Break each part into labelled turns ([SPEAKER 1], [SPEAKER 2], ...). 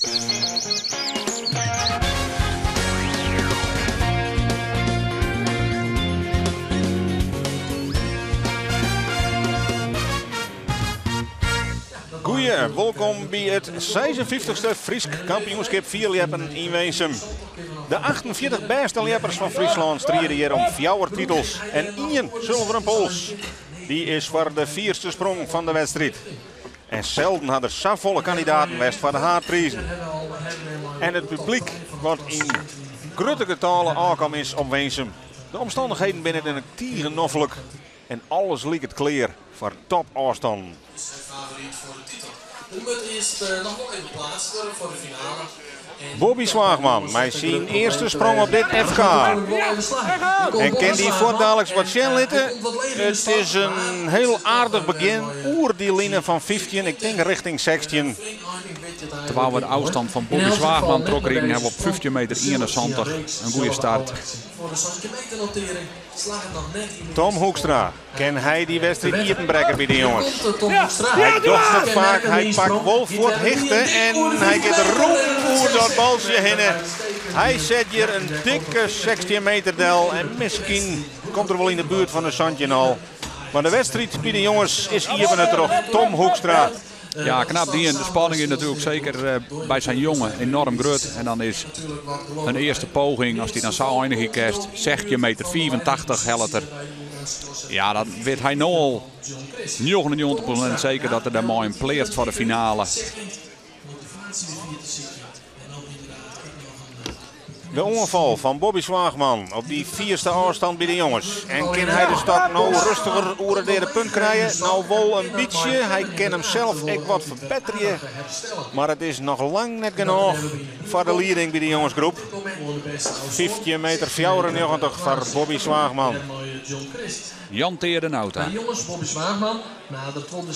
[SPEAKER 1] Goeie, wolkom by it 56ste Frysk kampioenskip fierljeppen yn Winsum. De 48 bêste ljeppers fan Fryslân stride hjir om fjouwer titels en ien sulveren pols. Dy is foar de fierste sprong fan de wedstriid. En selden ha der safolle kandidaten west foar de haadprizen. En it publyk wat yn grutte getale ôfkaam is op Winsum. De omstannichheden binne dan ek tige noflik en alles liket klear foar topôfstannen. Bobby Zwaagman mei syn earste sprong op dit FK. En kin dy fuortdaliks wat sjen litte. It is in hiel aardich begjin oer dy line fan 15, ik tink richting 16.
[SPEAKER 2] Terwijl we de ôfstân fan Bobby Zwaagman trochkrigen hawwe op 15 meter 71. In goede start.
[SPEAKER 1] Tom Hoekstra, kin hy dy wedstriid iepenbrekke by de jonges? Hy docht it faak, hy pakt wol fuort hichte en hy giet rûn oer dat baltsje hinne. Hy set hjir in dikke 16 meter del en miskien komt er wol yn de buert fan de 17 al. Mar de wedstriid by de jonges is iepene troch Tom Hoekstra.
[SPEAKER 2] Ja, knap dien. De spanning is natuerlik seker eh, by sa'n jonge enorm grut. En dan is in earste poging, as dy dan sa einigje kinst, 16 meter 85 hellet er. Ja, dan wit hy no al 99% seker dat er dêrmei him pleatst foar de finale.
[SPEAKER 1] De oanfal fan Bobby Zwaagman op dy fierste ôfstân by de jonges. En kin hy de stok no rêstiger oer it deade punt krije? No wol in bytsje. Hy kin himsels ek wat ferbetterje. Mar it is noch lang net genôch foar de lieding by de jongesgroep. 15 meter 94 foar Bobby Zwaagman.
[SPEAKER 2] Jan Teade Nauta.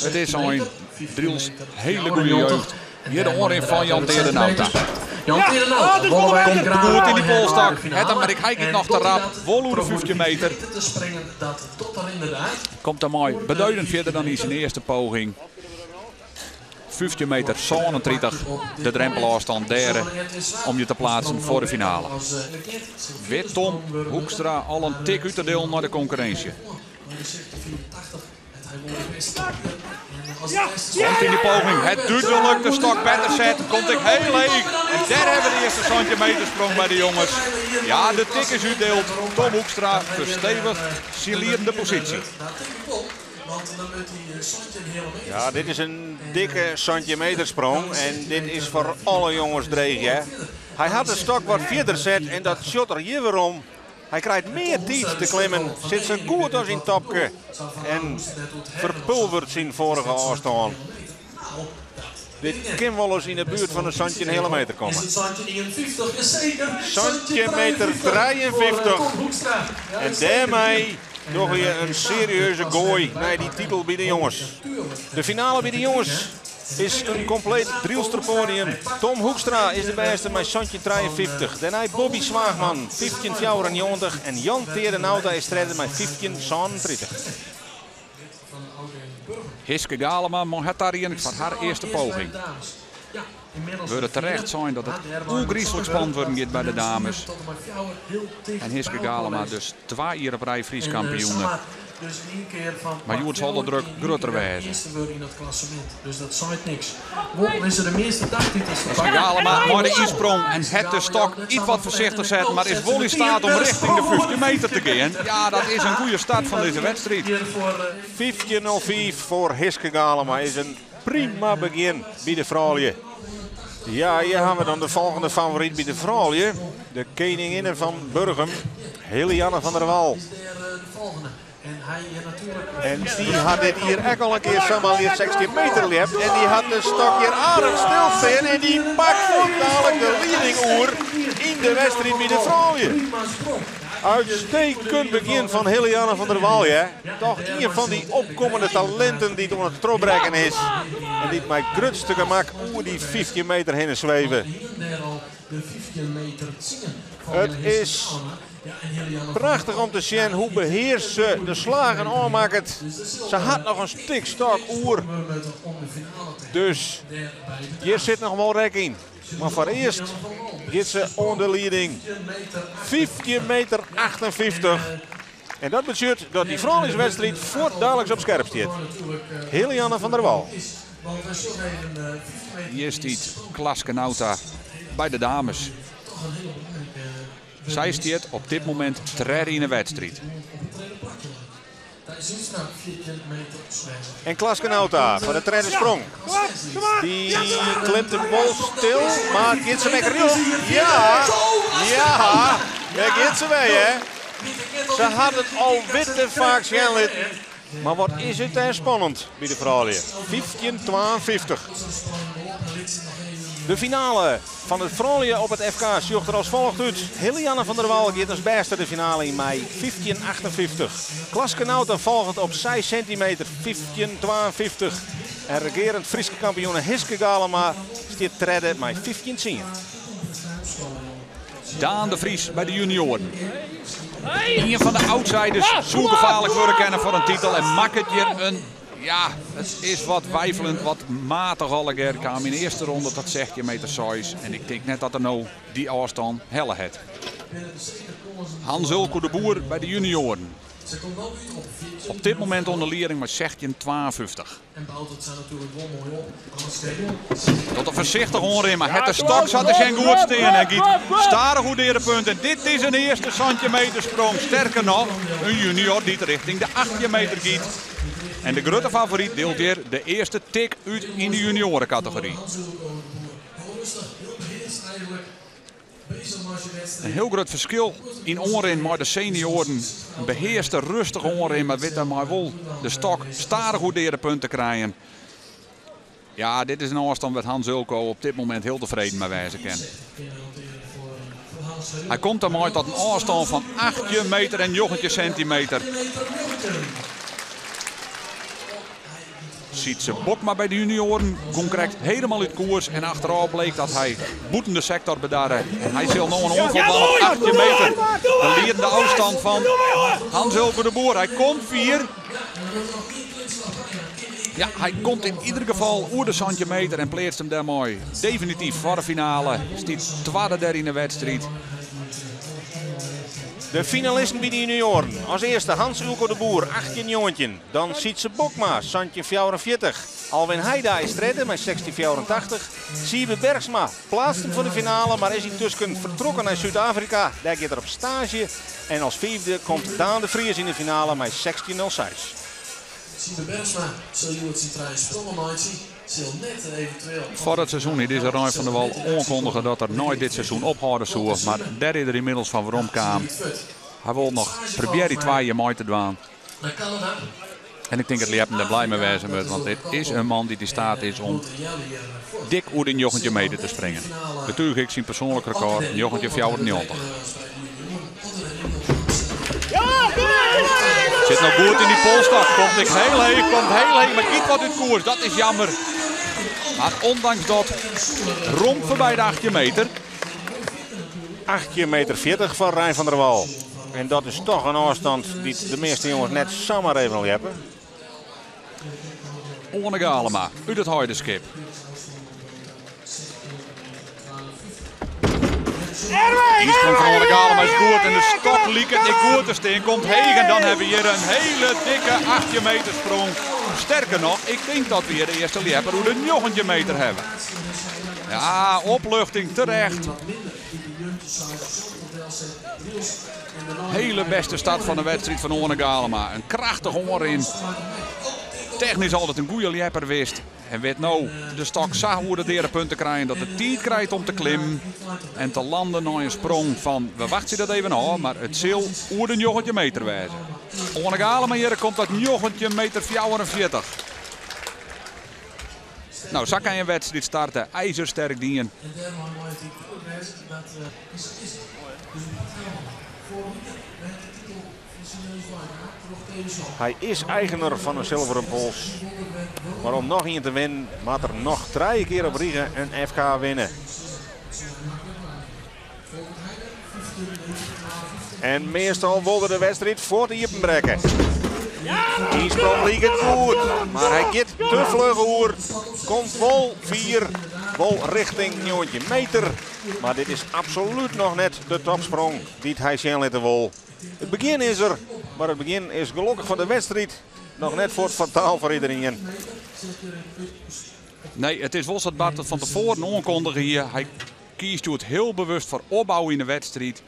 [SPEAKER 2] It is ein Drylts hiele goede jeugd. Hjir de oanrin fan Jan Teade Nauta. Komt goed yn dy polsstok. Het him, mar ek hy giet noch te rap. Wol oer de 15 meter. Komt dêrmei beduidend fierder dan yn syn earste poging. 15 meter 37 de drempelôfstân dêr om je te pleatsen foar de finale. Wit Tom Hoekstra al in tik út te dielen nei de konkurrinsje. Komt yn dy poging het dúdlik de stok better set. Komt ek hiel heech. En dêr hawwe we de earste 17 meter sprong by de jonges. Ja, de tik is útdield. Tom Hoekstra fersteviget syn liedende posysje.
[SPEAKER 1] Ja, dit is in dikke 17 meter sprong. En dit is foar alle jonges dreech, hè. Hy hat de stok wat fierder set en dat sjocht er hjir werom. Hy krijt mear tiid te klimmen, sit sa goed as yn topke en ferpulveret syn foarige ôfstân. Dit kin wolris yn de buert fan de 17 heale meter komme. 17 meter 53 en dêrmei dogge je in serieuze goai nei dy titel by de jonges. De finale by de jonges is in kompleet Drylster poadium. Tom Hoekstra is de bêste mei 17,53. Dêrnei Bobby Zwaagman 15,94 en Jan Teade Nauta is tredde mei 15,37.
[SPEAKER 2] Hiske Galema mei har tarieding foar har earste poging. Wurde terecht sein dat it ôfgryslik spannend wurden giet by de dames. En Hiske Galema dus twa jier op rij Frysk kampioen. Mar hjoed sil de druk grutter wêze. Hiske Galema mei de ynsprong en het de stok iets wat foarsichtich set, mar is wol yn steat om rjochting de 15 meter te gean. Ja, dat is in goede start fan dizze wedstriid.
[SPEAKER 1] 15.05 foar Hiske Galema is in prima begjin by de froulju. Ja, hjir hawwe we dan de folgjende favoryt by de froulju. De keninginne fan Burgum, Helianne van der Wal. En dy hat dit jier ek al in kear samar 16 meter ljept. En dy hat de stok hjir aardich stilstean. En dy pakt fuortdalik de lieding oer yn de wedstriid by de froulju. Uitstekend begjin fan Helianne van der Wal. Ja. Toch ien fan dy opkommende talinten dy't oan it trochbrekken is. En dy't mei grutste gemak oer dy 15 meter hinne sweve. It is prachtich om te sjen hoe behearst se de slagen oanmakket. Se hat noch in stik stok oer. Dus hjir sit noch wol rek yn. Mar foarearst giet se oan de lieding. 15 meter 58. En dat betsjut dat dy frouljuswedstriid fuortdaliks op skerp stiet. Helianne van der Wal.
[SPEAKER 2] Hjir stiet Klaske Nauta by de dames. Sy stiet op dit momint tredde yn de wedstriid.
[SPEAKER 1] En Klaske Nauta foar de tredde sprong. Dy klimt him wol stil, mar giet se ek rjocht? Ja! Ja! Dêr giet se wer, hè? Se hat it al witte faak sjen litten. Mar wat is it dêr spannend by de froulju. 15-52. De finale fan it froulju op it FK sjocht der as folget út. Helianne van der Wal giet as bêste de finale yn mei 15-58. Klaske Nauta folget op 6 sintimeter 15-52. En regearend Fryske kampioene Hiske Galema stiet tredde mei 15-10.
[SPEAKER 2] Daan de Vries by de junioaren. Ien fan de outsiders soe gefaarlik wurde kinne foar in titel en makket hjir in, ja, it is wat weifelend, wat matich allegear. Kaam yn de earste ronde tot 16 meter 6 en ik tink net dat er no dy ôfstân helle hat. Hans Ulco de Boer by de junioaren. Op dit momint oan de lieding mei 16,52. Docht in foarsichtich oanrin, mar hat de stok sa te sjen goed stean en giet stadich oer de earepunt. En dit is in earste 17 meter sprong. Sterker noch, in junior dy't richting de 18 meter giet. En de grutte favoryt dielt hjir de earste tik út yn de junioarekategory. In hiel grut ferskil yn oanrin mei de senioaren. In behearste, rêstige oanrin, mar wit dêrmei wol de stok stadich oer de earepunt te krijen. Ja, dit is in ôfstân wêr't Hans Ulco op dit momint hiel tefreden mei wêze kin. Hy komt dêrmei tot in ôfstân fan 18 meter en 19 sintimeter. Sietse Bokma by de junioaren gong krekt helemaal út koers en achterôf bleek dat hy bûten de sektor bedarre. En hy sil no in oanfal dwaan op 18 meter. De liedende ôfstân fan Hans Ulco de Boer. Hy komt fier. Ja, hy komt yn ieder gefal oer de 17 meter en pleatst him dêrmei definityf foar de finale. Stiet twadde dêr yn de wedstriid.
[SPEAKER 1] De finalisten by de junioaren. As earste Hans Ulco de Boer, 18-19. Dan Sietse Bokma, 17-44. Alwin Heida is tredde mei 16-84. Siebe Bergsma pleatst him foar de finale, mar is yntusken fertrokken nei Súd-Afrika. Dêr giet er op staazje. En as fiifde komt Daan de Vries yn de finale mei 16-06.
[SPEAKER 3] Siebe Bergsma sil hjoed syn trije sprongen meitsje, sil net eventueel.
[SPEAKER 2] Foar it seizoen hie dizze Rein van der Wal oankondige dat er nei dit seizoen ophâlde soe, mar dêr is er ynmiddels fan werom kaam. Hy wol noch probearje twa jier mei te dwaan. En ik tink dat Ljeppen der blij mei wêze moat, want dit is in man dy't yn staat is om dik oer de 19 meter te springen. Getuige ek syn persoanlik rekôr 1994. Sit no goed yn dy polsstok, komt ek hiel heech, komt hiel heech, mar giet wat út koers. Dat is jammer. Mar ûndanks dat rom foarby de 18 meter.
[SPEAKER 1] 18 meter 40 foar Rein van der Wal. En dat is toch in ôfstân dy't de measte jonges net samar even ljeppe.
[SPEAKER 2] Oane Galema út it Heideskip. Die sprong fan Oane Galema is goed en de stok liket ek goed te stean. Komt heech en dan hawwe we hjir in hiele dikke 18 meter sprong. Sterker noch, ik tink dat we hjir de earste ljepper oer de 19 meter hawwe. Ja, opluchting terecht. Hele beste start fan de wedstriid fan Oane Galema. In krachtich oanrin. Technysk altyd in goede ljepper west. En wit no de stok sa oer de dearepunt te krijen dat er tiid krijt om te klimmen en te landen nei in sprong fan, we wachtsje dat even ôf, mar it sil oer de 19 meter wêze. Oane Galema hjir komt dat 19 meter 44. No, sa kin je in wedstriid starte. Izersterk dien.
[SPEAKER 1] Hy is eigener fan in silveren pols. Mar om noch ien te winnen, moat er noch trije kear op rige in FK winne. En meastal wol er de wedstriid fuort iepenbrekke. Dy sprong liket goed, mar hy giet te fluch oer. Komt wol fier. Wol richting 19 meter. Mar dit is absolút noch net de topsprong dy't hy sjen litte wol. It begjin is der, mar it begjin is gelokkich fan de wedstriid noch net fuort fataal foar iderien.
[SPEAKER 2] Nee, it is wol sa't Bart it fan tefoaren oankondige hie. Hy kiest hjoed hiel bewust foar opbou yn de wedstriid.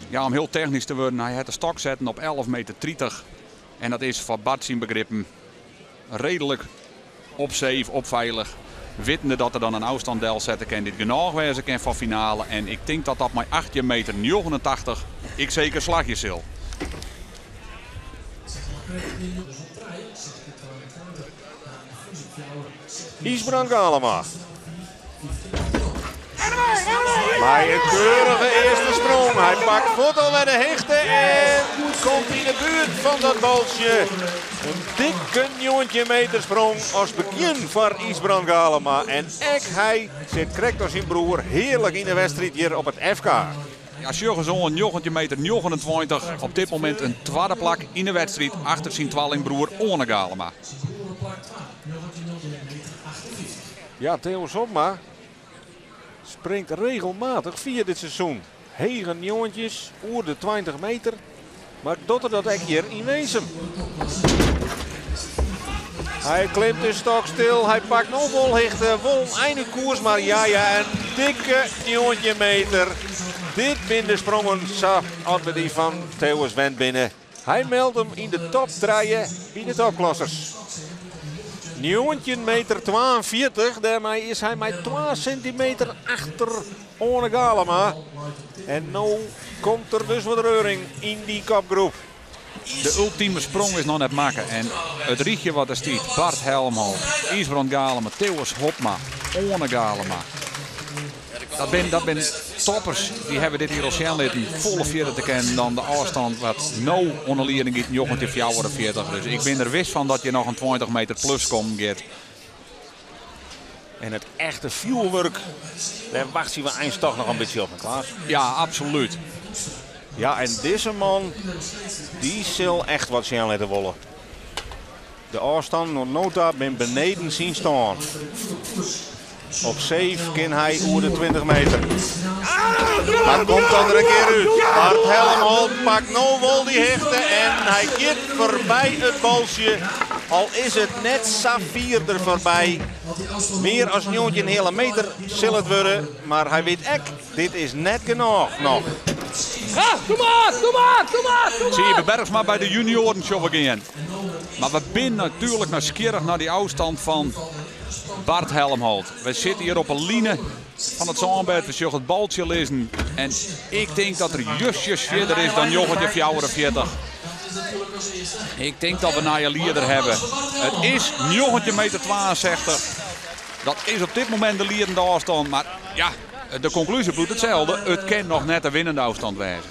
[SPEAKER 2] Ja, om hiel technysk te wurden, hy hat de stok setten op 11 meter 30. En dat is foar Bart syn begrippen reedlik op safe, op feilich. Wittende dat er dan in ôfstân delsette kin dy't genôch wêze kin foar finale. En ik tink dat dat mei 18 meter 89 ek seker slagje sil.
[SPEAKER 1] Ysbrand Galema. Mei in keurige earste sprong. Hy pakt fuort alwer de hichte en komt yn de buert fan dat baltsje. In dikke 19 meter sprong as begjin foar Ysbrand Galema. En ek hy sit krekt as syn broer hearlik yn de wedstriid hjir op it FK.
[SPEAKER 2] Ja, sjoch ris oan, 19 meter 29. Op dit momint in twadde plak yn de wedstriid achter syn twallingbroer Oane Galema.
[SPEAKER 1] Ja, Theunis Hobma springt regelmatich fier dit seizoen. Hege njoggentjes, oer de 20 meter. Mar docht er dat ek hjir yn Winsum? Hy klimt de stok stil, hy pakt no wol hichte, wol ein út koers, mar ja, ja, in dikke 19 meter. Dit binne de sprongen sa as we dy fan Theunis wend binne. Hy meldt him yn de top 3 by de topklassers. 19 meter 42, dêrmei is hy mei 2 sintimeter achter Oane Galema. En no komt der dus wat reuring yn dy kopgroep.
[SPEAKER 2] De ultieme sprong is noch net makke. En it rychje wat der stiet, Bart Helmholt, Ysbrand Galema, Theunis Hobma, Oane Galema. Dat binne toppers, dy hawwe dit jier al sjen litten. Folle fierder te kinnen dan de ôfstân wat no oan de lieding giet, 1944. Dus ik bin der wis fan dat hjir noch in 20 meter plus kommen giet.
[SPEAKER 1] En it echte fjoerwurk, dêr wachtsje we eins toch noch in bytsje op, hè Klaas?
[SPEAKER 2] Ja, absolút.
[SPEAKER 1] Ja, en dizze man, dy sil echt wat sjen litte wolle. De ôfstannen oant no ta binne beneden syn stân. Op safe kin hy oer de 20 meter. Mar komt dat der in kear út? Bart Helmholt pakt no wol dy hichte en hy giet foarby it baltsje. Al is it net sa fier der foarby. Mear as 19,5 meter sil it wurde, mar hy wit ek, dit is net genôch noch.
[SPEAKER 4] Ja, doe mar, doe mar, doe mar, doe mar.
[SPEAKER 2] Siebe Bergsma by de junioaren sjogge we gean. Mar we binne natuerlik nijsgjirrich nei dy ôfstân fan Bart Helmholt. We sitte hjir op 'e line fan it sânbêd. We sjogge it baltsje lizzen. En ik tink dat er justjes fierder is dan 1944. Ik tink dat we nije lieder hawwe. It is 19 meter 62. Dat is op dit momint de liedende ôfstân. Mar ja, de konklúzje bliuwt itselde. It kin noch net de winnende ôfstân wêze.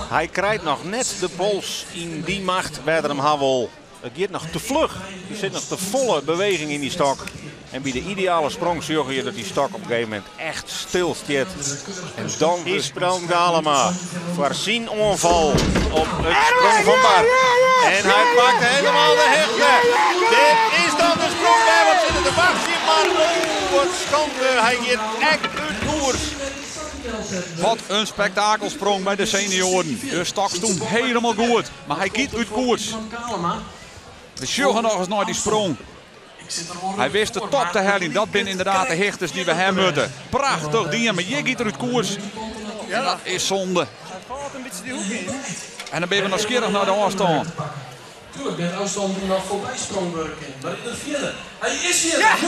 [SPEAKER 1] Hy krijt noch net de pols yn dy macht wêr't er him ha wol. It giet noch te fluch. Der sit noch te folle beweging yn dy stok. En by de ideale sprong sjogge je dat dy stok op in gegeven momint echt stil stiet. En dan is Ysbrand Galema foar syn oanfal op it sprong fan Bart. En hy pakt helemaal de hichte. Dit is dan de sprong wêr we op sitte te wachtsjen. Mar oh, wat skande. Hy giet ek út koers.
[SPEAKER 2] Wat in spektakelsprong by de senioaren. De stok stond helemaal goed, mar hy giet út koers. We sjogge noch ris nei dy sprong. Hy wist de top te heljen. Dat binne ynderdaad de hichtes dy't we ha moatte. Prachtich dien, mar hjir giet er út koers. En dat is sonde. En dan binne we nijsgjirrich nei de ôfstân.
[SPEAKER 3] Tuurlijk, de afstand die nog voorbij sprong worden kan. Maar in de vierde. Hij is hier. Ja.
[SPEAKER 1] 2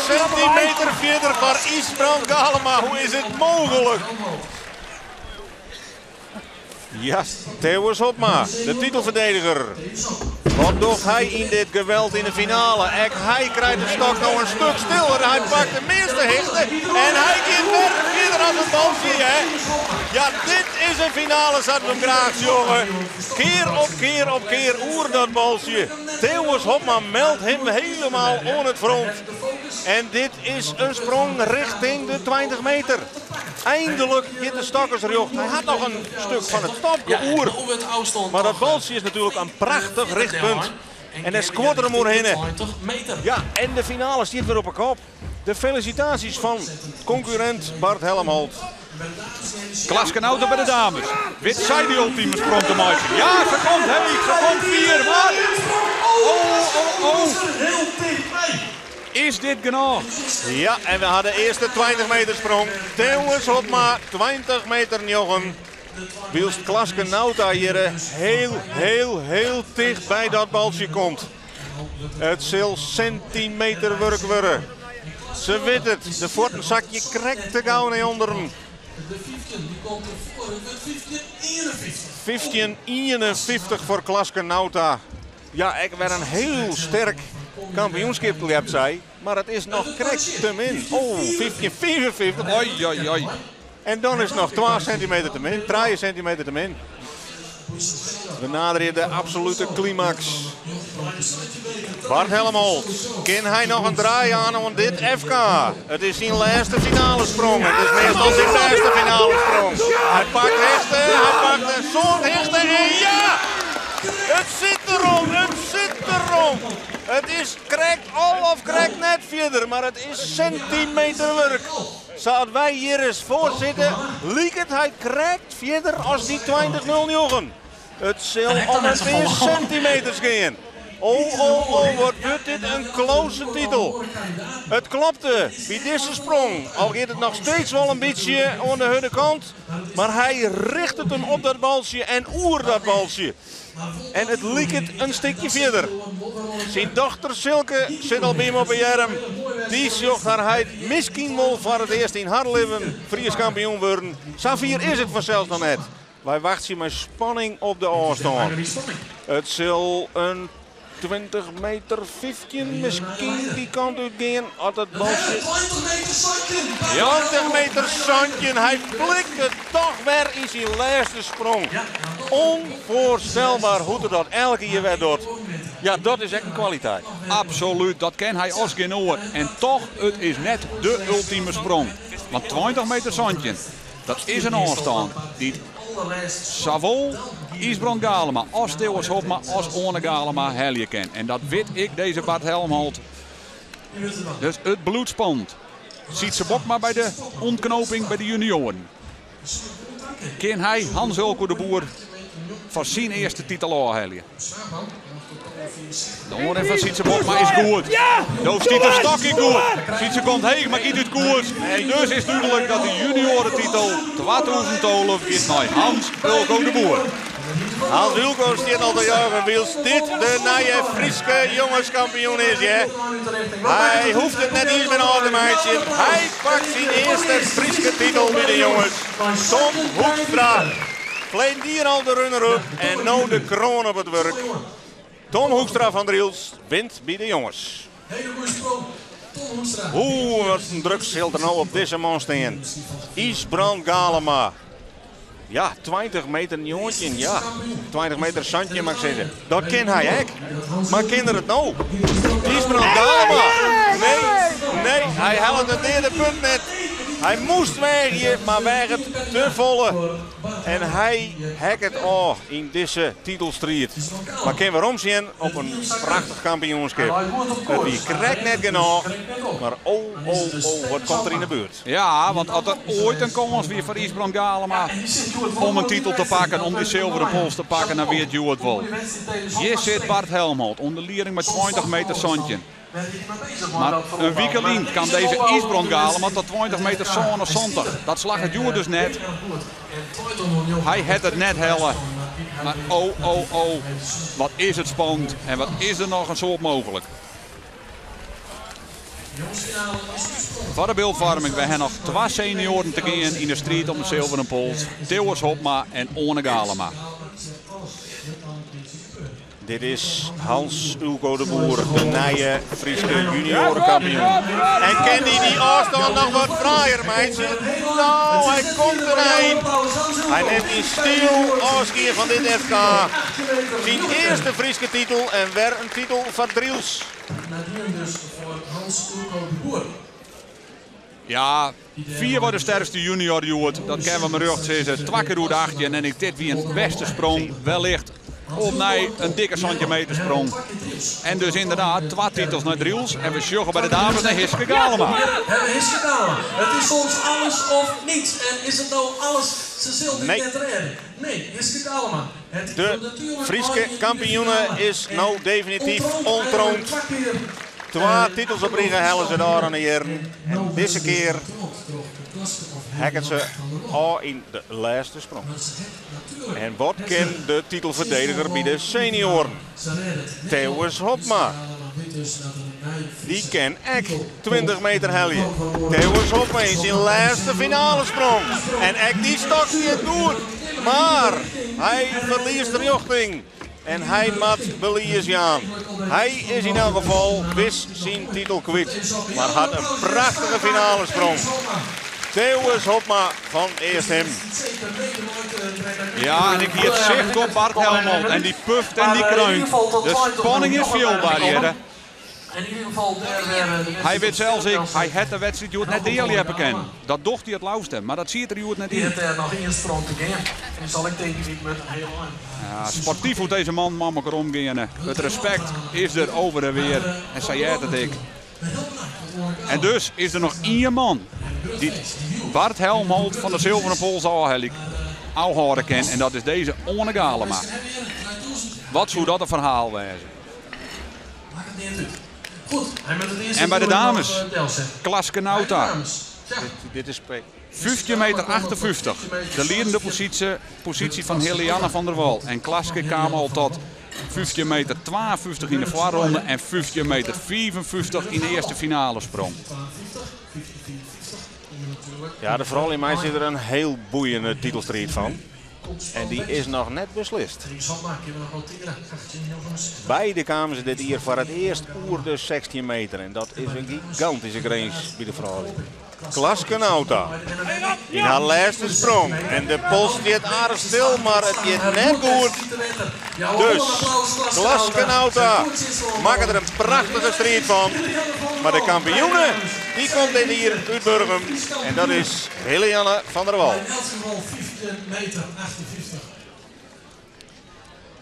[SPEAKER 1] centimeter fierder foar Ysbrand Galema. Hoe is it mooglik? Ja, Theunis Hobma, de titelferdediger. Wat docht hy yn dit geweld yn de finale? Ek hy krijt de stok no in stik stiller. Hy pakt de measte hichte en hy giet wer fierder as it baltsje. Hè? Ja, dit is in finale, sa't we him graach sjogge. Kear op kear op kear oer dat baltsje. Theunis Hobma meldt him helemaal oan it front. En dit is in sprong richting de 20 meter. Eindelijk giet de stok ris rjocht. Hy hat noch in stik fan it stokje oer. Mar dat baltsje is natuerlik in prachtich richtpunt. En dan skoart er him oerhinne.
[SPEAKER 3] 20 meter.
[SPEAKER 1] Ja, en de finale stiet wer op 'e kop. De felisitaasjes fan konkurrint Bart Helmholt.
[SPEAKER 2] Klaske Nauta by de dames. Wit sy dy ultime sprong te meitsjen? Ja, se komt heech, se komt fier, mar... Oh, oh, oh.
[SPEAKER 3] Heel dichtbij.
[SPEAKER 2] Is dit genôch?
[SPEAKER 1] Ja, en we ha de earste 20 meter sprong. Theunis Hobma, 20 meter 9. Wylst Klaske Nauta hjir hiel, hiel, hiel ticht by dat baltsje komt. It sil sintimeterwurk wurde. Se wit it, de fuotten sakje krekt te gau nei ûnderen.
[SPEAKER 3] De 15 die komt ervoor. Het wordt 15-51.
[SPEAKER 1] 15-51 foar Klaske Nauta. Ja, ek wer in hiel sterk kampioenskip ljept sy. Mar it is noch krekt te min. Oh, 15-55.
[SPEAKER 2] Oi, oi, oi.
[SPEAKER 1] En dan is it noch 2 sintimeter te min, 3 sintimeter te min. We naderje de absolute klimaks. Bart Helmholt, kin hy noch in draai jaan oan dit FK? It is syn lêste finalesprong. It is meastal syn bêste finalesprong. Hy pakt hichte, hy pakt in soad hichte en ja! It sit derom, it sit derom. It is krekt al of krekt net fierder, mar it is sintimeterwurk. Sa't wy hjir ris foar sitte, liket hy krekt fierder as dy 20.09. It sil om in pear sintimeters gean. Oh, oh, oh, wat wurdt dit in close titel. It klopte by dizze sprong. Al giet it noch steeds wol in bytsje oan de hurde kant. Mar hy rjochtet him op dat baltsje en oer dat baltsje. En it liket in stikje fierder. Syn dochter Silke sit al by him op 'e earm. Dy sjocht har heit miskien wol foar it earst yn har libben Frysk kampioen wurden. Safier is it fansels noch net. Wy wachtsje mei spanning op de ôfstân. It sil in 20 meter 15 miskien dy kant út gean. As it baltsje...
[SPEAKER 3] 20 meter 17.
[SPEAKER 1] 20 meter 17. Hy plikt it dochs wer yn syn lêste sprong. Ûnfoarstelber hoe't er dat elke kear wer docht. Ja, dat is ek in kwaliteit.
[SPEAKER 2] Absolút, dat kin hy as gjin oar. En dochs, it is net de ultime sprong. Want 20 meter 17, dat is in ôfstân dy't sawol Ysbrand Galema as Theunis Hobma as Oane Galema helje kin. En dat wit ek dizze Bart Helmholt. Dus it bliuwt spannend. Sytse Bokma by de ûntknoping by de junioaren. Kin hy Hans Ulco de Boer foar syn earste titel ôfhelje? De oanrin fan Sytse Bokma is goed.
[SPEAKER 4] Ja!
[SPEAKER 2] No stiet de stokje goed. Sytse komt heech, mar giet út koers. En dus is dúdlik dat de juniorentitel 2012 giet nei Hans Ulco de Boer.
[SPEAKER 1] Hans Ulco stiet al te juichen, wylst dit de nije Fryske jongeskampioen is. Ja. Hy hoecht it net iens mear ôf te meitsjen. Hy pakt syn earste Fryske titel by de jonges. Tom Hoekstra. Ferline jier al de runner-up en no de kroan op it wurk. Tom Hoekstra fan Drylts wint by de jonges.
[SPEAKER 3] Hele goede sprong. Tom Hoekstra.
[SPEAKER 1] Oeh, wat in druk sil der no op dizze man stean. Ysbrand Galema. Ja, 20 meter 19, ja. 20 meter 17 moat ik sizze. Dat kin hy ek. Mar kin er it no? Ysbrand Galema. Nee, nee, hy hellet it earste punt net. Hy moast weagje, mar weaget te folle. En hy heakket ôf yn dizze titelstriid. Mar kin weromsjen op in prachtich kampioenskip. It wie krekt net genôch. Mar oh, oh, oh, wat komt der yn de buert?
[SPEAKER 2] Ja, want as der oait in kâns wie foar Ysbrand Galema om in titel te pakken, om dy silveren pols te pakken, dan wie it hjoed wol. Hjir sit Bart Helmholt ûnder lieding mei 20 meter 17. Mar in wike lyn kaam dizze Ysbrand Galema tot 20 meter 77. Dat slagge hjoed dus net. Hy hat it net helle. Mar oh, oh, oh, wat is it spannend en wat is der noch in soad mooglik. Foar de byldfoarming, we ha noch twa senioaren te gean yn de striid om de silveren pols. Theunis Hobma en Oane Galema.
[SPEAKER 1] Dit is Hans Ulco de Boer, de nije Fryske juniorenkampioen. En kin hy dy ôfstân noch wat fraaier meitsje? No, hy komt der ein. Hy nimt yn styl ôfskie fan dit FK. Syn earste Fryske titel en wer in titel foar Drylts.
[SPEAKER 3] Nadien dus foar Hans Ulco de Boer.
[SPEAKER 2] Ja, fier wol de sterkste junior hjoed. Dat kinne we mar rjocht sizze. Twa kear oer de 18 en ek dit wie in bêste sprong. Wellicht opnij in dikke sintimetersprong. En dus ynderdaad twa titels nei Drylts en we sjogge by de dames nei Hiske Galema.
[SPEAKER 3] Hebben Hiske Galema. Het is soms alles of niets. En is het nou alles? Ze zult het
[SPEAKER 1] Nee.
[SPEAKER 3] net redden. Nee, Hiske Galema. Het
[SPEAKER 1] De
[SPEAKER 3] wil natuurlijk
[SPEAKER 1] Fryske
[SPEAKER 3] al in de
[SPEAKER 1] kampioene
[SPEAKER 3] finale.
[SPEAKER 1] is
[SPEAKER 3] En
[SPEAKER 1] no definityf
[SPEAKER 3] ontroond
[SPEAKER 1] ontroond.
[SPEAKER 3] eigenlijk twa keer,
[SPEAKER 1] Twa
[SPEAKER 3] eh,
[SPEAKER 1] titels op rige helle se dêr oan de jierren.
[SPEAKER 3] En
[SPEAKER 1] En
[SPEAKER 3] nou
[SPEAKER 1] dizze
[SPEAKER 3] wordt het
[SPEAKER 1] kear
[SPEAKER 3] ontroond troch de Klaske of
[SPEAKER 1] hekket se
[SPEAKER 3] Helian van der Wal.
[SPEAKER 1] ôf yn de lêste sprong.
[SPEAKER 3] Maar ze heeft natuurlijk-
[SPEAKER 1] En wat kin de titelferdediger by de senioaren?
[SPEAKER 3] Ze redden het net
[SPEAKER 1] Theunis
[SPEAKER 3] op.
[SPEAKER 1] Hobma.
[SPEAKER 3] Hiske Galema weet dus dat er een nieuwe
[SPEAKER 1] Die
[SPEAKER 3] Friese
[SPEAKER 1] kin ek
[SPEAKER 3] titel
[SPEAKER 1] 20 meter helje.
[SPEAKER 3] komt.
[SPEAKER 1] Theunis Hobma yn syn lêste finalesprong. En ek dy stok stiet goed. Mar hy ferliest de rjochting. En hy moat belies jaan. Hy is yn elk gefal wis syn titel kwyt. Mar hat in prachtige finalesprong. Theunis Hobma fan Easthim.
[SPEAKER 2] Ja, en ik hie it sicht op Bart Helmholt. En dy puft en dy kreunt. De spanning is fielber hjir.
[SPEAKER 3] In ieder geval daar weer de
[SPEAKER 2] Hy
[SPEAKER 3] wedstrijd
[SPEAKER 2] wit sels ek,
[SPEAKER 3] op
[SPEAKER 2] hy hat de wedstriid hjoed net deljeppe kinnen. Dat docht hy it leafste, mar dat siet der hjoed net
[SPEAKER 3] Die
[SPEAKER 2] yn.
[SPEAKER 3] heeft daar nog één sprong te gaan. En die zal ik tegen wie met een heel eind.
[SPEAKER 2] Ja, sportyf hoe't dizze man mei elkoar omgeane. It respekt is der over en wer. En sa heart it ek. En dus is der noch ien man dy't Bart Helmholt fan de Zilveren Pols ôfhâlde kin. En dat is dizze Oane Galema. Wat soe dat in ferhaal wêze?
[SPEAKER 3] Maakt het niet uit. Goed, hij met het eerste
[SPEAKER 2] En bij de
[SPEAKER 3] doel nog,
[SPEAKER 2] dames.
[SPEAKER 3] Delsen.
[SPEAKER 2] Klaske
[SPEAKER 3] Bij de
[SPEAKER 2] Nauta.
[SPEAKER 3] dames. Ja.
[SPEAKER 1] Dit is P.
[SPEAKER 2] 15 meter 58. De liedende positie, positie fan Helianne van der Wal. En Klaske kaam al tot 15 meter 52 yn de foarronde en 15 meter 55 yn de earste finalesprong.
[SPEAKER 3] 52, 54. Natuurlijk.
[SPEAKER 1] Ja, de foaral yn my sit der in hiel boeiende titelstriid fan. En dy is noch net beslist.
[SPEAKER 3] Die zal maken, we nog wel tegen. 18,
[SPEAKER 1] Beide kamen se dit jier foar it earst oer de 16 meter. En dat is in gigantyske grins by de froulju. Klaske Nauta. Yn har lêste sprong. En de pols stiet aardich stil, mar it giet net goed. Dus Klaske Nauta makket der in prachtige striid fan. Mar de kampioene, dy komt dit jier út Burgum. En dat is Helianne van der Wal.
[SPEAKER 3] In elk geval 15 meter 58.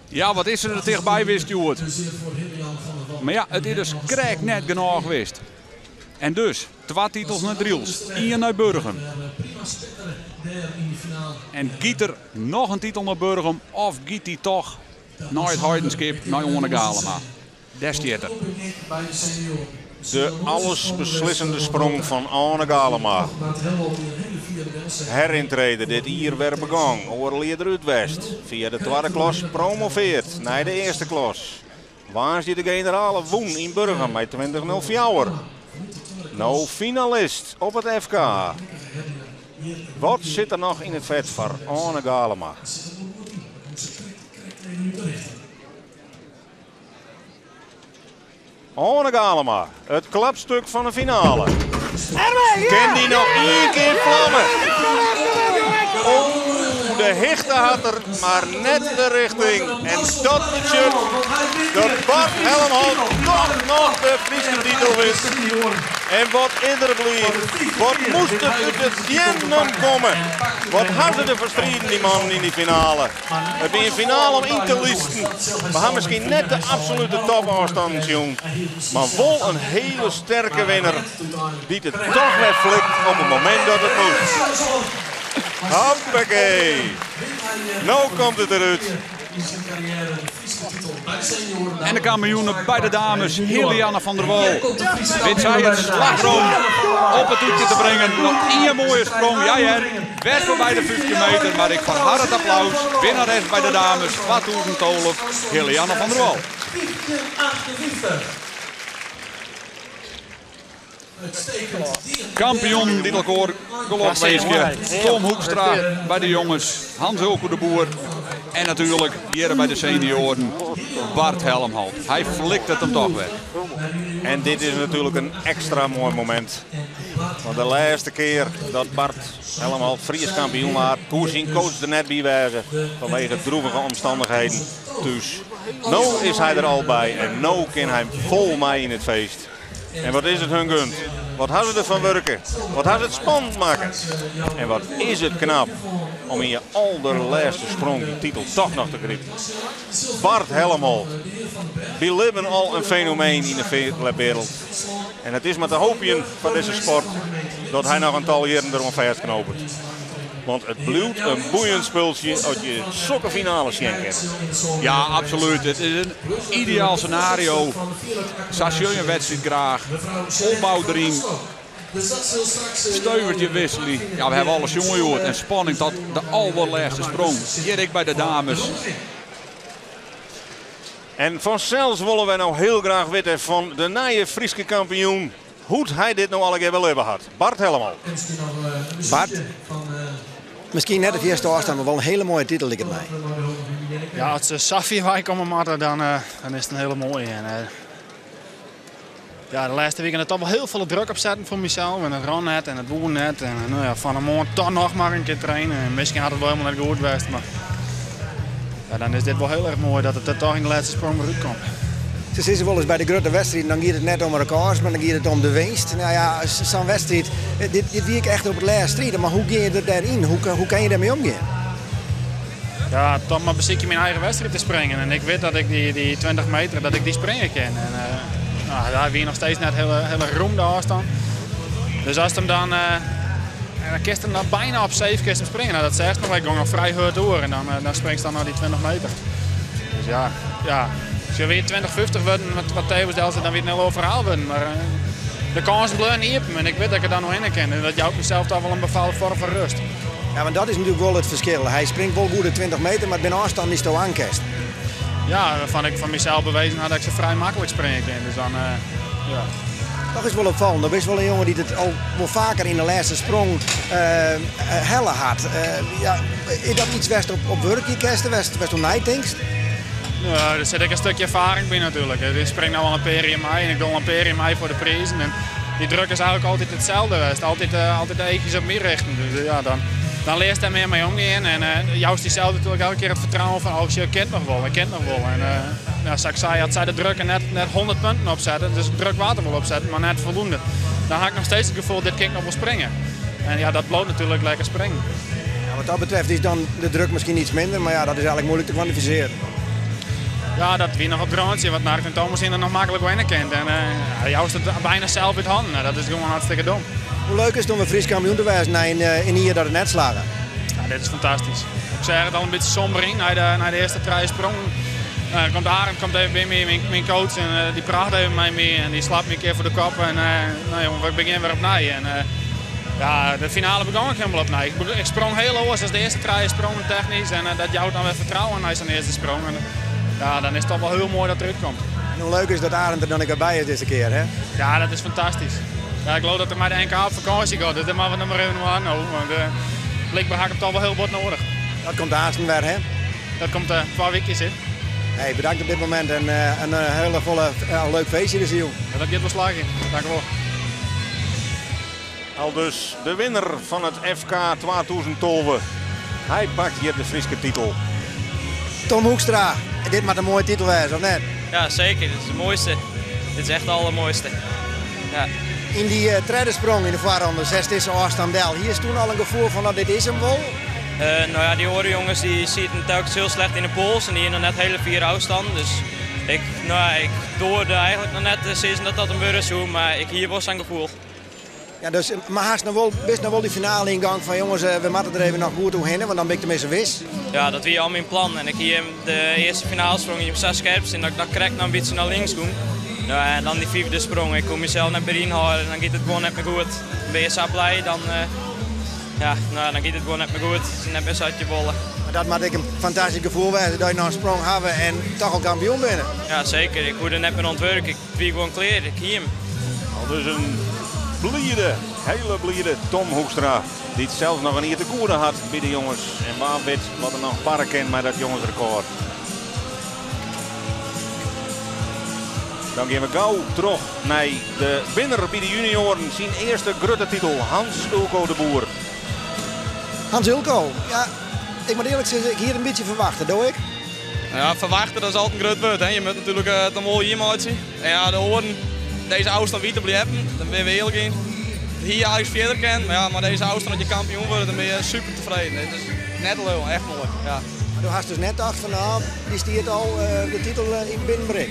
[SPEAKER 2] Ja, wat is der tichtby west, hjoed?
[SPEAKER 3] Dus hier voor Helian van der Wal.
[SPEAKER 2] Mar ja, it is dus krekt net genôch west. En dus, twa titels nei Drylts, ien nei Burgum.
[SPEAKER 3] Prima spetteren daar in de finale.
[SPEAKER 2] En giet der noch in titel nei Burgum of giet dy toch nei It Heidenskip, nei Oane Galema. Dêr stiet er.
[SPEAKER 3] Bij de senioren.
[SPEAKER 1] De allesbeslissende sprong fan Oane Galema.
[SPEAKER 3] Bart Helmholt die een hele vierde wedstrijd.
[SPEAKER 1] Herintrede dit jier wer begûn. Oardel jier derút west. Fia de twadde klas promoveard nei de earste klas. Woansdei de generale wûn yn Burgum mei 20.04. No finalist op it FK. Wat sit der noch yn it fet foar Oane Galema?
[SPEAKER 3] Zit er wel goed in. Dan komt ze krekt even nu terecht.
[SPEAKER 1] Oane Galema, it klapstik fan de finale.
[SPEAKER 4] Erwin, ja!
[SPEAKER 1] Kin dy noch ien kear flamme?
[SPEAKER 4] Kom
[SPEAKER 1] Oh, de hichte hat er, mar net de rjochting. En dat betsjut dat Bart Helmholt toch noch de Fryske titel wint. En wat is der bliid. Wat moast it út de teannen komme. Wat ha se der foar striden, dy mannen, yn dy finale. It wie in finale om yn te listen. We ha miskien net de absolute topôfstannen sjoen. Mar wol in hiele sterke winner. Dy't it toch wer flikt op it momint dat it moast. Hoppakee. No komt it derút.
[SPEAKER 3] In zijn carrière de Friese titel bij de senioren.
[SPEAKER 2] En de kampioene by de dames, Helianne van der Wal.
[SPEAKER 3] Hier komt de Friese
[SPEAKER 2] Wit sy
[SPEAKER 3] kampioen
[SPEAKER 2] it
[SPEAKER 3] bij de dames.
[SPEAKER 2] slagroom op it toetje te bringen. Noch ien moaie sprong. Ja, hear. Wer foarby de 15 meter, mar ik fan har it applaus. Winnares by de dames, 2012, Helianne van der Wal.
[SPEAKER 3] 1558. Uitstekend.
[SPEAKER 2] Kampioen dy't elkoar gelokwinskje. Tom Hoekstra by de jonges, Hans Hulke de Boer. En natuerlik hjir by de senioaren Bart Helmholt. Hy flikt it him toch wer.
[SPEAKER 1] En dit is natuerlik in ekstra moai momint. Want de lêste kear dat Bart Helmholt Frysk kampioen waard, koe syn coach der net by wêze fanwege droevige omstannichheden thús. No is hy der al by en no kin hy fol mei yn it feest. En wat is it hun gund? Wat ha se derfan wurke, wat ha se it spannend makke en wat is it knap om yn je alderlêste sprong dy titel toch noch te gripen. Bart Helmholt, by libben al in fenomeen yn de fierljepwereld. En it is mar te hoopjen foar dizze sport dat hy noch in tal jierren deroan fêstknopet. Want it bliuwt in boeiend spultsje as je sokke finales sjen kinne.
[SPEAKER 2] Ja, absolút. It is in ideaal senario. Sa sjoch je in wedstriid graach. Opbou deryn. Steuvertje wisselje. Ja, we hawwe alles sjoen hjoed. En spanning tot de alderlêste sprong. Hjir ek by de dames.
[SPEAKER 1] En fansels wolle wy no hiel graach witte fan de nije Fryske kampioen hoe't hy dit no allegear belibbe hat. Bart Helmholt.
[SPEAKER 5] Bart, miskien net de fierste ôfstân, mar wol in hiele moaie titel liket my.
[SPEAKER 6] Ja, as se sa fier wei komme moatte, dan, eh, dan is it in hiele moaie. En, eh, ja, de lêste wiken toch wol hiel folle druk opsetten foar mysels. En it rûn net en it woe net. En no ja, fan 'e moarn toch noch mar in kear trainen. En miskien hat it wol hielendal net goed west, mar ja, dan is dit wol hiel erch moai dat it der toch yn de lêste sprong wer útkomt.
[SPEAKER 5] Se sizze wolris by de grutte wedstriden, dan giet it net om rekords, mar dan giet it om de winst. No ja, sa'n wedstriid, dit, dit wie ek echt op it lêst stride, mar hoe gean je der dêryn? Hoe, hoe kin je dêrmei omgean?
[SPEAKER 6] Ja, toch mar besykje myn eigen wedstriid te springen. En ik wit dat ik dy, dy 20 meter, dat ik dy springe kin. En, uh, nou, daar wie noch steeds net hiele, hiele rûm de ôfstân. Dus ast him dan, uh, dan kinst him dan byna op safe kinst him springe. Nou, dat seachst noch, ik gong al frij hurd oer en dan, uh, dan springst dan nei dy 20 meter. Dus ja, ja. As je weer 20, 50 wurden, wat, wat Thewis delset, dan wie it in hiel oar ferhaal wurden. Mar uh, de kânsen bleaune iepen en ik wit dat ik der dan noch hinne kin. En dat jout mysels toch wol in bepaalde foarm fan rêst.
[SPEAKER 5] Ja, want dat is natuerlik wol it ferskil. Hy springt wol goede 20 meter, mar it binne ôfstannen dy'tsto oankinst.
[SPEAKER 6] Ja, wêrfan't ik fan mysels bewezen ha dat ik se frij maklik springe kin. Dus dan, uh, ja.
[SPEAKER 5] Toch is wol opfallend. Do bist wol in jonge dy't it al wol faker yn de lêste sprong uh, helle hat. Uh, ja, is dat yts wêr'tst op, op wurkje kinst, wêr'tst, wêr'tst oer neitinkst?
[SPEAKER 6] Nou, der sit ek in stikje erfaring by natuerlik. Ik spring no al in pear jier mei en ik doch al in pear jier mei foar de prizen. En dy druk is eigentlik altyd itselde west. Altyd, uh, altyd de eachjes op my richten. Dus ja, dan, dan learst dêr mear mei omgean. En uh, joust dysels natuerlik elke kear it fertrouwen fan, oh, ik kin it noch wol, ik kin it noch wol. En uh, ja, sa't ik sei, as sy de druk net, net 100 punten opsette, dus druk waard der wol opsetten, mar net foldoende. Dan ha ik noch steeds it gefoel, dit kin ik noch wol springe. En ja, dat bliuwt natuerlik lekker springen.
[SPEAKER 5] Ja, wat dat betreft is dan de druk miskien yts minder, mar ja, dat is eigentlik muoilik te kwantifisearjen.
[SPEAKER 6] Ja, dat wie noch op rântsje, wat Mark en Thomas der noch maklik winne kind. En uh, joust it byna sels út hannen. Nou, dat is gewoan hartstikke dom.
[SPEAKER 5] Hoe leuk is it om wer Frysk kampioen te wêzen nei in, in jier dat it net slagge?
[SPEAKER 6] Ja, dit is fantastysk. Ik seach it al in bytsje somber yn nei de, nei de earste trije sprongen. Uh, komt Arend komt even by my, myn, myn coach, en uh, dy praat even mei my en dy slacht my in kear foar de kop. En uh, nou, jongen, we begjinne wer opnij. En, uh, ja, de finale begûn ik hielendal opnij. Ik, ik sprong hiel oars as de earste trije sprongen technysk. En uh, dat jout dan wer fertrouwen nei sa'n earste sprong. En, ja, dan is it toch wol hiel moai dat it derút komt.
[SPEAKER 5] En hoe leuk is dat Arend der dan ek by is dizze kear, hè?
[SPEAKER 6] Ja, dat is fantastysk. Ja, ik leau dat er mei de NK op fakânsje giet, dus dêr moatte we noch mar even oan. Want uh, blykber ha ik him toch wol hiel bot nedich.
[SPEAKER 5] Dat komt aansten wer, hè?
[SPEAKER 6] Dat komt uh, twa wykjes, hè.
[SPEAKER 5] Hey, bedankt op dit momint en uh, in hiele folle leuk feestje dus jûn.
[SPEAKER 6] Ja, dat giet wol slagjen. Dank wol.
[SPEAKER 1] Aldus de winner fan it FK 2012. Hy pakt hjir de Fryske titel.
[SPEAKER 5] Tom Hoekstra, dit moat in moaie titel wêze, of net?
[SPEAKER 7] Ja, seker. Dit is de moaiste. Dit is echt de aldermoaiste. Ja.
[SPEAKER 5] Yn dy uh, tredde sprong yn de foarronde, setst dizze ôfstân del. Hiest doe al in gefoel fan dat dit is him wol?
[SPEAKER 7] Uh, nou ja, dy oare jonges dy sieten telkens hiel slecht yn de pols en dy hiene noch net hiele fiere ôfstannen. Dus ik, nou ja, ik doarde eigentlik noch net te sizzen dat dat him wurde soe, mar ik hie wol sa'n gefoel.
[SPEAKER 5] Ja, dus, mar hast noch wol, bist noch wol dy finale yngongen fan jonges, we moatte der even noch goed oerhinne, want dan bin ik teminsten wis.
[SPEAKER 7] Ja, dat wie al myn plan. En ik hie him de earste finalesprong hie him sa skerp stean dat ik noch krekt noch in bytsje nei links gong. Nou, en dan dy fyfde sprong, ik koe mysels net mear ynhâlde en dan giet it gewoan net mear goed. Dan binne je sa blij, dan, uh, ja, nou, dan giet it gewoan net mear goed. It is net mear sa't je wolle.
[SPEAKER 5] Mar dat moat ek in fantastysk gefoel wêze dat je noch in sprong hawwe en toch al kampioen binne.
[SPEAKER 7] Ja, seker. Ik hoegde net mear oan it wurk. Ik wie gewoan klear. Ik hie him.
[SPEAKER 1] Aldus in blide, hiele blide Tom Hoekstra. Dy't sels noch in jier te goede hat by de jonges. En wa wit wat der noch barre kin mei dat jongesrekôr. Dan gean we gau troch nei de winner by de junioaren. Syn earste grutte titel, Hans Ulco de Boer.
[SPEAKER 5] Hans Ulco, ja, ik moat earlik sizze, ik hie it in bytsje ferwachte, do ek?
[SPEAKER 7] Ja, ferwachte, dat is altyd in grut wurd. Hè. Je moatte natuerlik it dan wol hjir meitsje. En ja, de oaren, dizze ôfstân wie te beljeppen, dêr binne we earlik yn.
[SPEAKER 8] It hie eins fierder kinnen, mar ja, mei dizze ôfstân dat je kampioen wurde, dan binne je super tefreden. It is net te leauwen, echt moai. Ja.
[SPEAKER 5] Mar do hast dus net tocht fan no, dy stiet al de titel yn binnen berik?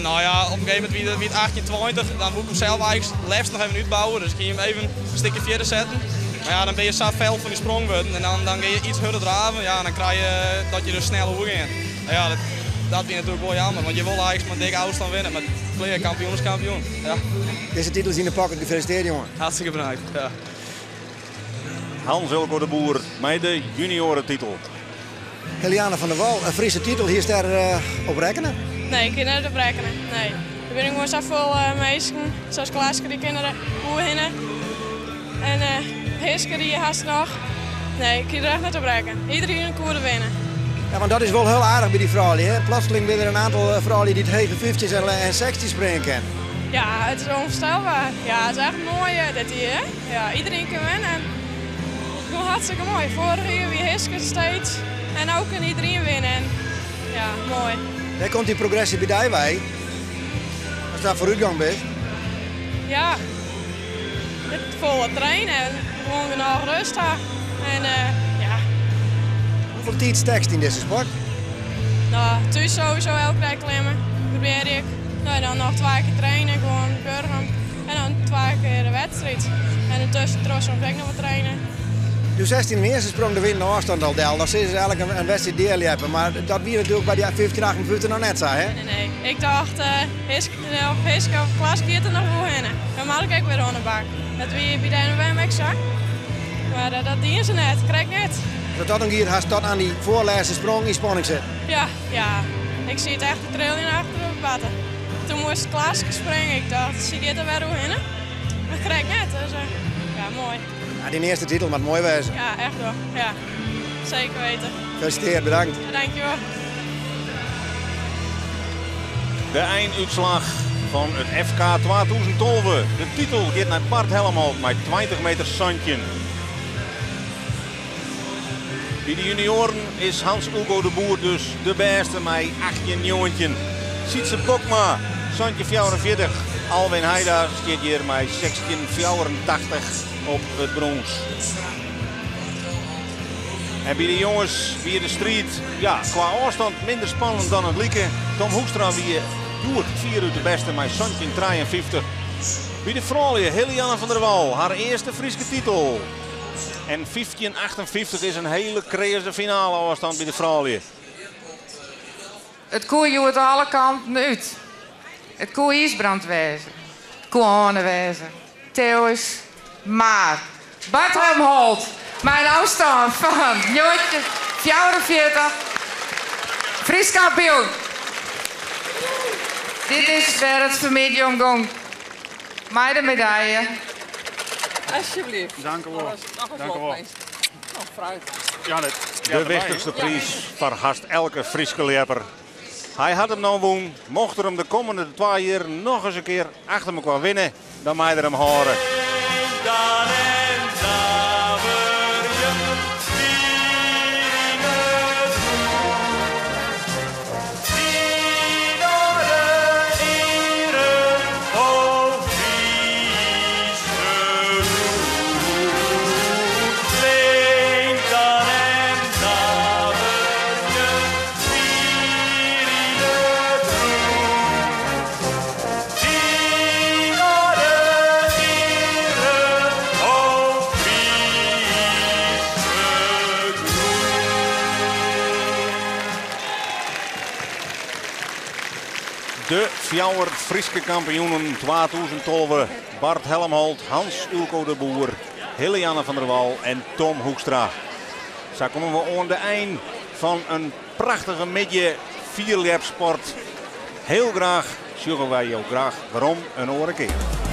[SPEAKER 8] No ja, op in gegeven momint wie it 18-20, dan woe ik hem sels eigentlik leafst noch even útbouwe, dus ik hie hem even in stikje fierder setten. Mar ja, dan binne je sa fel fan dy sprong wurden en dan, dan gean je iets hurder draven, ja, en dan krije je dat je dus snel oergean. Ja, dat, dat wie natuerlik wol jammer, want je wolle eigentlik mei dikke ôfstân winne, mar klear, kampioen is kampioen. Ja.
[SPEAKER 5] Dizze titel is yn de pocket, gefeliciteerd jongen.
[SPEAKER 8] Hartstikke bedankt. Ja.
[SPEAKER 1] Hans Ulco de Boer mei de juniorentitel.
[SPEAKER 5] Heliane van der Wal, in Fryske titel, hiest dêr op rekkene?
[SPEAKER 9] Nee, ik hie net op rekkene. Nee. Der binne gewoan safolle minsken, sa as Klaske, dy kinne der oerhinne. En Hiske dy hast noch. Nee, ik hie der echt net op rekkene. Iedereen koe der winne.
[SPEAKER 5] Ja, want dat is wol hiel aardich by dy froulju. Hè? Plotseling binne der in aantal froulju dy't hege fyftjins en sechstjins springe kinne.
[SPEAKER 9] Ja, it is ûnfoarstelber. Ja, it is echt moai dit jier. Ja, iedereen kin winne. En it is gewoan hartstikke moai. Foarich jier wie Hiske steeds en no kin iedereen winne. En ja, moai.
[SPEAKER 5] Wêr komt dy progresje by dy wei? Ast daar foarútgong bist?
[SPEAKER 9] Ja, it folle trainen en gewoan genôch rêst ha. En ja.
[SPEAKER 5] Hoefolle tiid stekst yn dizze sport?
[SPEAKER 9] No, thús sowieso elke dei klimme, probearje ik. No, en dan noch twa kear trainen, gewoan Burgum. En dan twa kear de wedstriid. En yntusken soms ek noch wat trainen.
[SPEAKER 5] Do seist yn de earste sprong de winnende ôfstân al del. Dan sizze se eigentlik in wedstriid dealjeppe. Mar dat wie natuerlik by dy 1558 noch net sa, hè?
[SPEAKER 9] Nee, nee. Ik tocht, Hiske of Hiske of Klaske giet der noch wol hinne. Dan moat ik ek wer oan de bak. Dat wie by de NOM ek sa. Mar dat dienen se net, krekt net.
[SPEAKER 5] Dat dat dan giet, hast tot oan dy foarlêste sprong yn spanning sitten.
[SPEAKER 9] Ja, ja. Ik siet echt te triljen achter op de batte. Toen moast Klaske springe. Ik tocht, sy giet der wer oerhinne. Mar krekt net. Dus ja, moai.
[SPEAKER 5] Ja, dyn earste titel moat moai wêze.
[SPEAKER 9] Ja, echt wol. Ja, seker wite.
[SPEAKER 5] Gefeliciteerd, bedankt.
[SPEAKER 9] Ja, dankjewol.
[SPEAKER 1] De einútslach fan it FK 2012. De titel giet nei Bart Helmholt mei 20 meter 17. By de junioaren is Hans Ulco de Boer dus de bêste mei 18-19. Sietse Bokma 17-44. Alwin Heida stiet hjir mei 16-84 op it brûns. En by de jonges wie de striid ja, kwa ôfstân minder spannend dan it like. Tom Hoekstra wie hjoed fierút de bêste mei 17-53. By de froulju Helianne van der Wal, har earste Fryske titel. En 15-58 is in hiele kreaze finale ôfstân by de froulju.
[SPEAKER 10] It koe hjoed alle kanten út. It koe IJsbrand wêze, it koe Oane wêze, Theeuwes, mar Bart Helmholt mei in ôfstân fan 1944 Frysk kampioen. Dit is wêr it fanmiddei om gong. Mei de medalje.
[SPEAKER 4] Alsjeblieft.
[SPEAKER 6] Dank u wel.
[SPEAKER 4] Nog
[SPEAKER 6] Dank u wel.
[SPEAKER 4] Nog fruit.
[SPEAKER 6] Ja, dat,
[SPEAKER 1] De wichtichste priis foar hast elke Fryske ljepper. Hy hat him no wûn. Mocht er him de kommende twa jier noch ris in kear achter mekoar winne, dan mei er him hâlde. De fjouwer Fryske kampioenen 2012, Bart Helmholt, Hans Ulco de Boer, Helianne van der Wal en Tom Hoekstra. Sa komme we oan de ein fan in prachtige middei fierljepsport. Hiel graach sjogge wy jo graach werom in oare kear.